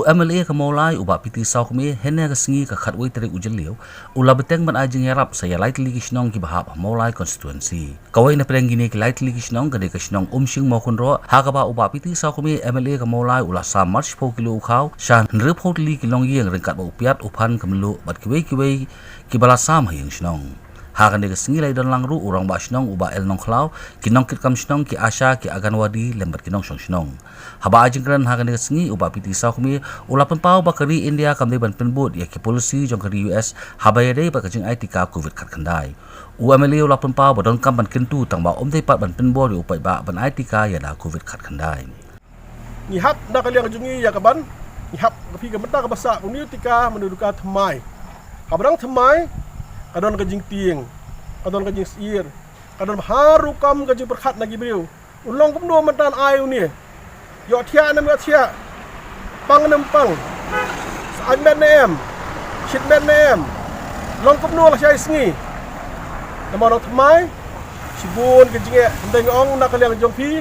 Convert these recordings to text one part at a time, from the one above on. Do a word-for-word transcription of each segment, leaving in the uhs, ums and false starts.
U M L A ka Mawlai u Bah P T Sawkmie hynne ka sngi ka khatwei tarik u Jylliew u la bteng ban ai jingïarap sa ïa lai tylli ki shnong kiba hap ha Mawlai constituency. Kawei na pdeng kine ki lai tylli ki shnong ka dei ka shnong Umshing Mawkynroh, ha kaba u Bah P T Sawkmie M L A ka Mawlai u la sam mar shiphew kilo u khaw sha hynriewphew tylli ki longïing ryngkat bad u piat u phan ka mluh bad kiwei kiwei kiba la sam ha ïing shnong. Ha kane ka sngi la ïadon lang ruh u Rangbah Shnong u Bah L Nongkhlaw, ki nongkitkam shnong, ki ASHA, ki Anganwadi lem bad ki nongshong shnong. Haba ai jingkren ha kane ka sngi u Bah P T Sawkmie u la pynpaw ba ka ri India kam dei ban pynbud ïa ki policy jong ka ri U S haba ïadei bad ka jingai tika covid khatkhyndai. U M L A u la pynpaw ba donkam ban kyntu tang ba um dei pat ban pynbor ïa u paidbah ban ai tika ïa da covid khatkhyndai. Ngi hap na ka liang jong ngi ïa ka ban ngi hap ka phi ka mynta ka basa u niu tika mynta ka thymmai. Haba dang thymmai ka don ka jingtieng, ka don ka jingsyier, ka don bha rukom ka jingpyrkhat na ki briew. U long kumno mynta ai u ni. Ïoh thiah ne ym ïoh thiah, pang ne ym pang, sa aim met ne em, shit met ne em. Long kumno la shai sngi. Namar nong thymmai shibun ka jingeh, hynda ngi ong na ka liang jong phi,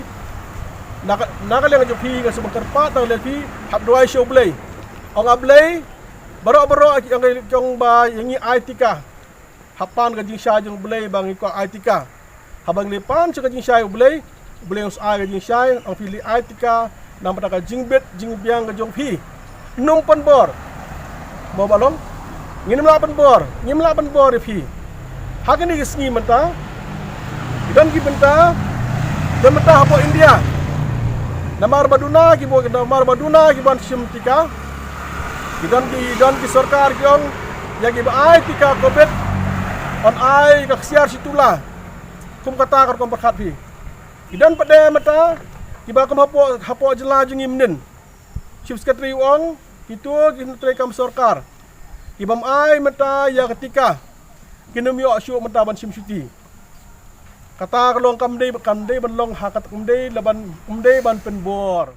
na ka, na ka liang jong phi nga shu ban kyrpad na ka liang phi, hap duwai sha U Blei. Ong A Blei, baroh baroh ki ong, ki ong ba ïa ngi ai tika. Hap pan ka jingshai jong U Blei ba ngi kwah ai tika. Haba ngi pan sha ka jingshai U Blei, U Blei un sa ai ka jingshai, ong phi leit ai tika, namar ka jingbit jingbiang ka jong phi. Nym pynbor. Mo ba long. Ngim lah pynbor, ngim lah pynbor ïa phi. Ha kane ka sngi mynta, ki don ki bynta, don bynta hapoh India. Namar ba duna ki bo, namar ba duna ki ban shim tika. Ki don ki, don ki sorkar ki ong ïa kiba ai tika covid, yn ai ka ksiar shi tula. Kum kata ka rukom pyrkhat phi. Ki don pat de mynta kiba kum hapoh, hapoh jylla jong ngi mynnin. Chief Secretary u ong kito ki treikam sorkar ki bym ai mynta ïa ka tika, kin ym ïoh shuh mynta ban shim shuti. Kata ka long kam dei, kam dei ban long ha kata, kam dei la ban, kam dei ban pynbor.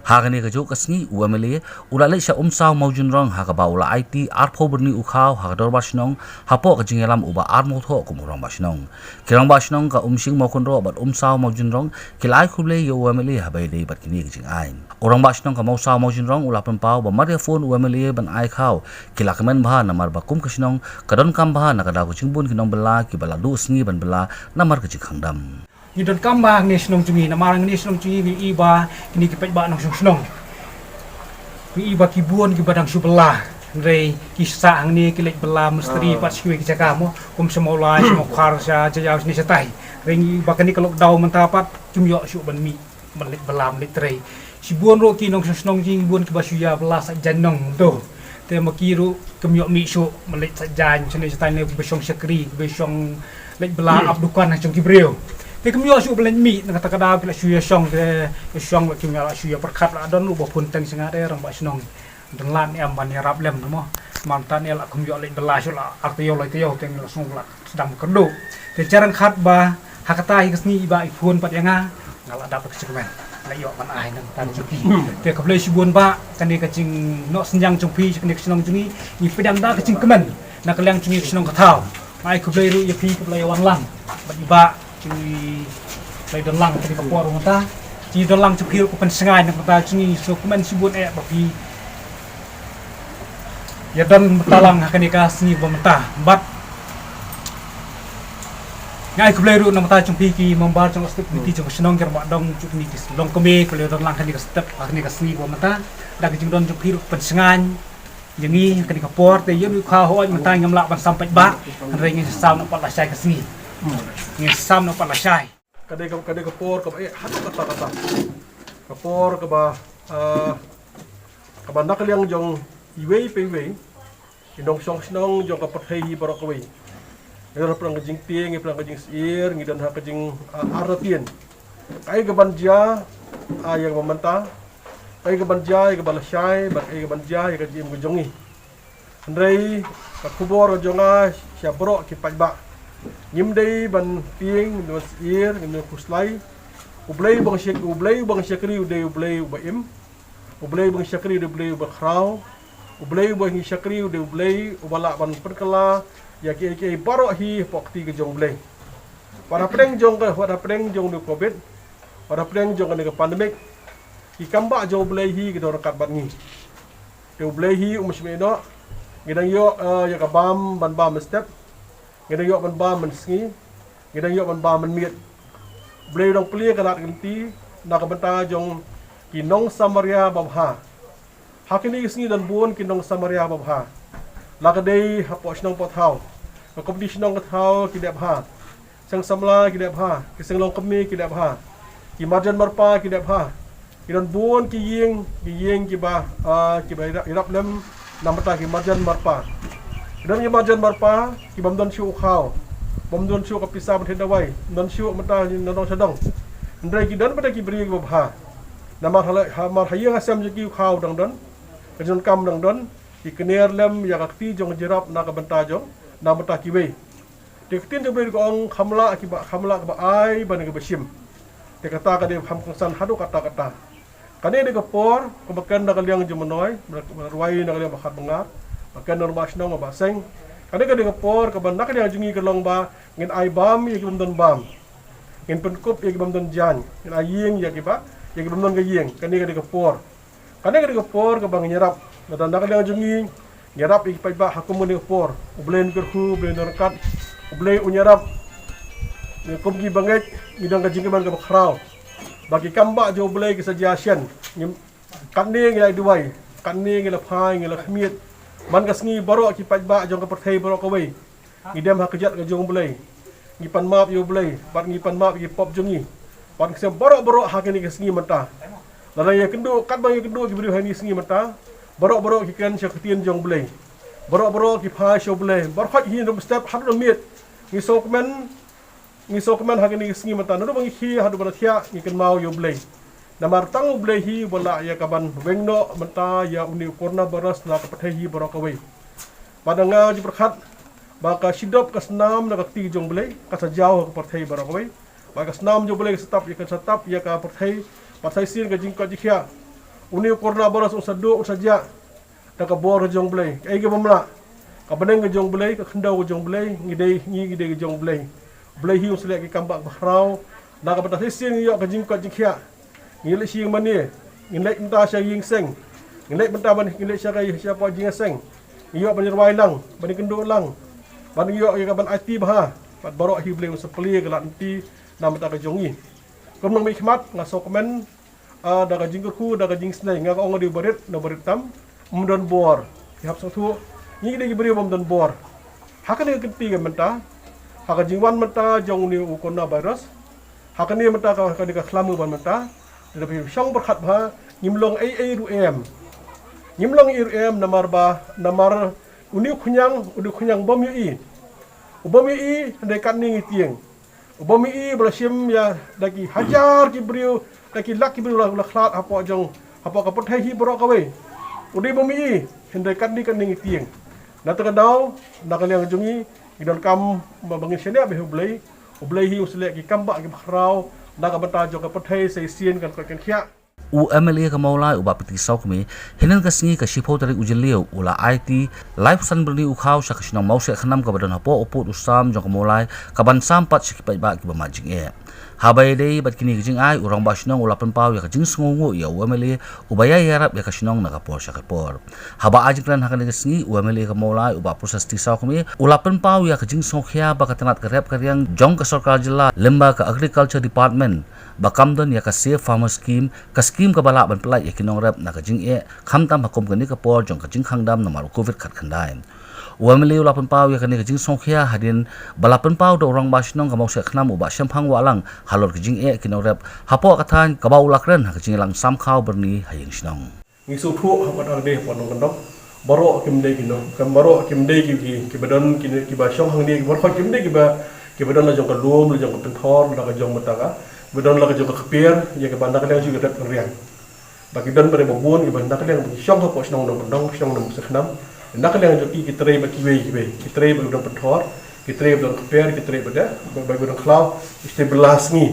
Ha kane kajuh ka sngi u M L A u la leit sha Umsaw Mawjynrong ha kaba u la aiti arphew byrni u khaw ha ka dorbar shnong hapoh ka jingïalam u Bah R Mawthoh kum u rangbah shnong. Ki rangbah shnong ka Umshing Mawkynroh bad Umsaw Mawjynrong ki la ai khublei ïa u M L A haba ïadei bad kine ki jingai. U rangbah shnong ka Mawsaw Mawjynrong u la pynpaw ba mar ïa phone u M L A ban ai khaw ki la kmen bha namar ba kum ka shnong ka donkam bha na ka daw ka jingbun ki nongbylla kiba la duh sngi ban bylla namar ka jingkhang dam. Ngi donkam bha hangne shnong jong ngi, namar hangne shnong jong ngi ngi i ba kine ki paidbah nongshong shnong, ngi i ba ki bun kiba dang shu bylla. Hynrei ki sah hangne ki leit bylla mistri pat sha kiwei ki jaka mo, kum sha Mawlai, sha Mawkhar, sha Jaïaw, shane shatai. Hynrei ngi i ba kane ka lockdown mynta pat kim ïoh shuh ban mih ban leit bylla ban leit trei. Shibun ruh ki nongshong shnong jong ngi bun kiba shu ïa bylla sait jaiñ nong to. Te ma ki ruh kim ïoh mih shuh ban leit sait jaiñ, shane shatai ne kiba shong shakri, kiba shong leit bylla ap dukan ha jong ki briew. Te kim ïoh shuh ban leit mih, na kata ka daw ki la shu ïa shong, te ïa shong la kim ïa la shu ïa pyrkhat la don ruh ba pun teng sha nga te rangbah shnong. Don lad ne em ban ïarap lem mo. Mynta ne la kum ïoh leit bylla shuh la ar taïew lai taïew te ngi la sngew la sdang kyrduh. Te jar ryngkat ba ha kata hi ka sngi i Bah i phone pat ïa nga, nga la dap ka jingkmen. La ïoh ban ai nang tan jong phi. Te khublei shibun Bah, kane ka jingnoh synñiang jong phi sha kane ka shnong jong ngi, ngi pdiang da ka jingkmen na ka liang jong ngi ka shnong ka thaw. Nga ai khublei ruh ïa phi kaba la ïa wan lang bad i Bah. Jong ngi la ïa don lang kane ka por mynta. Jong ngi don lang jong phi ruh ka pynsngew na ka bynta jong ngi, sngewkmen shibun eh ba phi ïa don bynta lang ha kane ka sngi ba mynta. Bad nga ai khublei ruh na ka bynta jong phi ki member jong ka step committee jong ka shnong, ki rangbah dong jong kine ki longkmie ba la ïa don lang kane ka step ha kane ka sngi ba mynta. Da ka jingdon jong phi ruh ka pynsngew ïa ngi ha kane ka por, te ïa ngi kha hooid mynta ngim lah ban sam paidbah, hynrei ngin sam na pat lashai ka sngi. Ngin sam na pat lashai. Ka dei ka, ka dei ka por kaba eh haduh katta katta. Ka por kaba, ah, kaba na ka liang jong iwei pa iwei i nongshong shnong jong ka pyrthei hi baroh kawei. Ngi don hapdeng ka jingtieng, ngi hapdeng ka jingsyier, ngi don ha ka jing, ah, artatien. Kaei kaban jia, ah, ïa kaba mynta, kaei kaban jia ïa kaba lashai, bad kaei kaban jia ïa ka jingim ka jong ngi. Hynrei ka khubor ka jong nga sha baroh ki paidbah, ngim dei ban tieng, ngim dei ban syier, ngim dei ban khuslai. U Blei uba ngi shak-, U Blei uba ngi shakri u dei U Blei uba im. U Blei uba ngi shakri u dei U Blei uba khraw. U Blei uba ngi shakri u dei U Blei uba lah ban pynkylla ïa kiei kiei baroh hi hapoh kti ka jong U Blei. Wat hapdeng jong ka, wat hapdeng jong u Covid, wat hapdeng jong kane ka pandemic, ki kambah jong U Blei hi ki don ryngkat bad ngi. Te U Blei hi um shym ïehnoh. Ngi dang ïoh, eh, ïa ka bam ban bam mynstep. Ngi dang ïoh ban bam mynsngi. Ngi dang ïoh ban bam mynmiet. U Blei u dang plie ka lad ka lynti na ka bynta jong ki nong Samaria babha. Ha kine ki sngi don bun ki nong Samaria babha. La ka dei hapoh shnong poh thaw, ka komiti shnong ka thaw ki dep bha. Seng samla ki dep bha, ki seng longkmie ki dep bha, ki marjan marpa ki dep bha. Ki don bun ki ïing, ki ïing kiba, ah, kiba ïarap, ïarap lem na bynta ki marjan marpa. Ki don ki marjan marpa kibym don shuh u khaw, bym don shuh ka pisa ban thied dawai, don shuh mynta na dong sha dong. Hynrei ki don pat ki briew kiba bha. Namar ha la, ha, mar ha ïing ha sem jong ki u khaw dang don, ka jingdonkam dang don, ki kner lem ïa ka kti jong ka jingïarap na ka bynta jong, na bynta kiwei. Te ka ktien jong U Blei ka ong, kham lah kiba, kham lah kaba ai ban ïa kaba shim. Te kata ka dei kham kongsan haduh katta katta. Kane ka dei ka por kaba ken na ka liang jong u mynnoi, ba rwai na ka liang ba khat ba ngar, ba ken na u rangbah shnong, u rangbah seng. Kane ka dei ka por kaba na ka liang jong ngi ka long ba ngin ai bam ïa kibym don bam, ngin pynkup ïa kibym don jaiñ, ngin ai ïing ïa kiba, ïa kibym don ka ïing. Kane ka dei ka por. Kane ka dei ka por kaba ngin ïarap. Lada na ka liang jong ngi ngi ïarap ïa ki paidbah ha kum kane ka por, U Blei un kyrkhu, U Blei un ryngkat, U Blei un ïarap. Kum ki bangeit ngi don ka jingkmen kaba khraw ba ki kambah jong U Blei ki sa jia shen. Ngi, katne ngi la duwai, katne ngi la phai, ngi la khmied. Man ka sngi baroh ki paidbah jong ka pyrthei baroh kawei ngi dem ha ka jait ka jong U Blei, ngi pan map ïa U Blei, bad ngi pan map ïa ki pop jong ngi, bad ngi sngewbha baroh baroh ha kine ki sngi mynta. Lada ïa kynduh, katba ïa kynduh ki briew ha kine ki sngi mynta, baroh baroh ki kren sha ka ktien jong U Blei, baroh baroh ki phai sha U Blei, baroh khoit hi na step haduh na miet. Ngi sngewkmen, ngi sngewkmen ha kine ki sngi mynta, naduh ba ngi khie haduh ba la thiah ngi kynmaw ïa U Blei. Namar tang U Blei hi uba lah ïa kaban weng noh mynta ïa une u coronavirus na ka pyrthei hi baroh kawei. Bad nga ju pyrkhat ba ka shidop ka snam na ka kti jong U Blei ka sa jaw ha ka pyrthei baroh kawei. Bad ka snam jong U Blei ka sa tap ïa, ka sa tap ïa ka pyrthei, bad sa shisien ka jingkoit jingkhiah. Une u coronavirus un sa duh, un sa jah da ka bor ka jong U Blei. Kaei kaba ym lah, ka bneng ka jong U Blei, ka khyndew ka jong U Blei, ngi dei, ngi, ngi dei ka jong U Blei. U Blei hi un sa leh ki kam ba khraw. Na ka bynta sa shisien ngi ïoh ka jingkoit jingkhiah, ngi leit sha ïing mane, ngi leit mynta sha ïing seng, ngi leit mynta ban, ngi leit sha ka, sha ka jingïaseng, ngi ïoh ban rwai lang, ban kynduh lang, ban ïoh ïa kaban aiti bha. Bad baroh hi U Blei un sa plie ka lad lynti na ka bynta ka jong ngi. Kum nongmihkhmat nga sngewkmen, ah, da ka jingkyrkhu, da ka jingisynei. Nga ong, dei barit, na barit tam, ym don bor. Ki hap sngewthuh, ngi dei ki briew bym don bor. Ha kane ka kynti ka mynta, ha ka jingwan mynta jong une u coronavirus, ha kane mynta ka, kane ka khlam ban mynta, da phi shong pyrkhat bha, ngim long ei ei ruh em. Ngim long ei ruh em namar ba, namar une u khñiang, une u khñiang bym ïohi. U bym ïohi, hynrei katne ngi tieng. U bym ïohi ba la shim ïa da ki hajar ki briew, da ki lak ki briew la, la khlad hapoh jong, hapoh ka pyrthei hi baroh kawei. U dei bym ïohi, hynrei katne katne ngi tieng. Na kata ka daw, na ka liang jong ngi, ngi donkam ba, ba ngin shaniah bha ïa U Blei. U Blei hi un sa leh ki kam ba, ki ba khraw na ka bynta jong ka pyrthei, sa shisien kan koit kan khiah. U MLA ka Mawlai u Bah P T Sawkmie, hynnin ka sngi ka shiphew tarik u Jylliew, u la aiti laiphew san byrni u khaw sha ka shnong Mawsheh Khnam kaba don hapoh u pud u sam jong ka Mawlai, kaban sam pat sha ki paidbah kiba mad jingeh. Haba ïadei bad kine ki jingai, u Rangbah Shnong u la pynpaw ïa ka jingsngewnguh ïa u MLA uba ïai ïarap ïa ka shnong na ka por sha ka por. Haba ai jingkren ha kane ka sngi, u MLA ka Mawlai u Bah Precious T Sawkmie u la pynpaw ïa ka jingsngewkhia ba ka tnat ka rep ka riang jong ka sorkar jylla lyngba ka Agriculture Department, ba kam don ïa ka Save Farmer Scheme, ka skhim kaba lah ban pyllait ïa ki nongrep na ka jingeh, khamtam ha kum kane ka por jong ka jingkhang dam namar u Covid khatkhyndai. U MLA u la pynpaw ïa kane ka jingsngewkhia hadien ba la pynpaw da u Rangbah Shnong ka Mawsheh Khnam u Bah Shemphang Wahlang halor ka jingeh ki nongrep hapoh ka thaiñ, kaba u la kren ha ka jingïalang sam khaw byrni ha ïing shnong. Ngi sngewthuh ha ka dei hapoh nongkyndong, baroh kim dei ki nong, kim baroh kim dei ki, ki, kiba don, ki, kiba shong hangne, baroh kim dei kiba, kiba don la jong ka lum, la jong ka pynthor, la ka jong ka btaka, kiba don la ka jong ka kper, ïa kiba na ka liang jong ka rep ka riang. Ba ki don ba dei ba bun, kiba na ka liang ba ki shong hapoh shnong nongkyndong, shnong Mawsheh Khnam. Na ka liang jong ki, ki trei ba kiwei kiwei, ki trei ba ki don pynthor, ki trei ba don kper, ki trei ba da, ba, ba ki don khlaw, ki trei ba la sngi.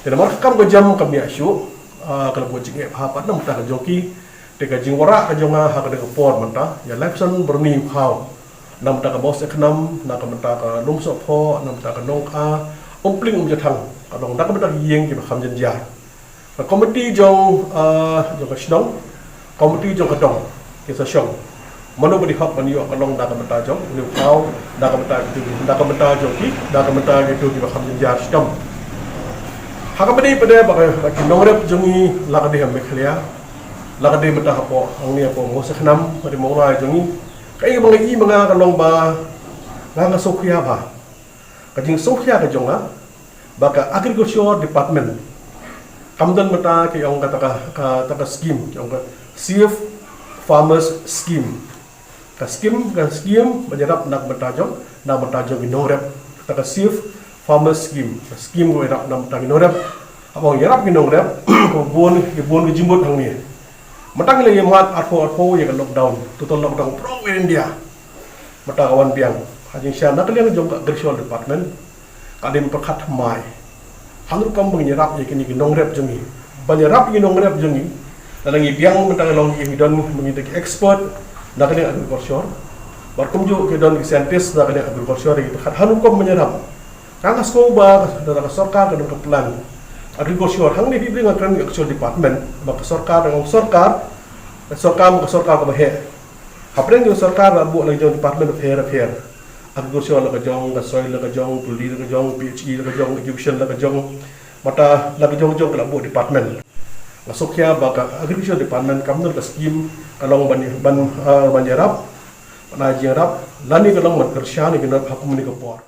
Te namar ka kam ka jam ka miah shuh, ah, ka la buh jingeh bha pat na ka bynta ka jong ki. Te ka jingwanrah ka jong nga ha kane ka por mynta, ïa Laipson Byrni u khaw, na ka bynta ka Mawsiakhnam, na ka bynta ka Lumsohphoh, na ka bynta ka Nongkha, Umpling Umjahthang, ka long na ka bynta ki ïing kiba kham jynjar. Ka komiti jong, ah, jong ka shnong, komiti jong ka dong, ki sa shong. Mano ba dei hok ban ïoh ka long na ka bynta jong une u khaw, na ka bynta kito, na ka bynta jong ki, na ka bynta kito kiba kham jynjar shitom. Ha kaba dei pat ba ka, ka ki nongrep jong ngi, la ka dei ha Meghalaya, la ka dei mynta hapoh hangne hapoh Mawsiakhnam, ka dei Mawlai jong ngi. Kaei ba nga i ma nga ka long ba nga nga sngewkhia bha. Ka jingsngewkhia ka jong nga ba ka Agriculture Department kam don mynta ka ong kata ka, kata ka scheme, ka ong ka Safe Farmers Scheme. Ka scheme, ka scheme ba ïarap na ka bynta jong, na ka bynta jong ki nongrep. Kata ka Safe Farmers Scheme, ka scheme ba ïarap na ka bynta ki nongrep. Haba ong ïarap ki nongrep, ka bun, ka bun ka jingmut hangne. Mynta ngi la ïa mad arphew arphew ïa ka lockdown, total lockdown baroh India. Mynta ka wan biang, ha jingshisha na ka liang jong ka Agriculture Department, ka dei ban pyrkhat thymmai. Hangno rukom ban ïarap ïa kine ki nongrep jong ngi. Ban ïarap ïa ki nongrep jong ngi, lada ngi biang mynta ka long ïa ngi don, ngi don ki expert na ka liang agriculture. Bad kumjuh ki don ki scientist na ka liang agriculture, ngi pyrkhat hangno rukom ban ïarap. Ka nga sngew ba ka, ka sorkar ka don ka plan. Agriculture, hangne phi briew nga kren Agriculture Department, ba ka sorkar, ka sorkar, ka sorkar, ka sorkar kaba heh. Hapdeng jong ka sorkar la buh la jong department bapher bapher. Agriculture la ka jong, ka soil la ka jong, puli la ka jong, P H E la ka jong, education la ka jong. Mynta la ka jong jong ka la buh department. Nga sngewkhia ba ka Agriculture Department kam don ka scheme ka long ban, ban, ah, ban ïarap, ban ai jingïarap, lane ka long ban kyrshan ïa ki nongrep ha kumne ka por.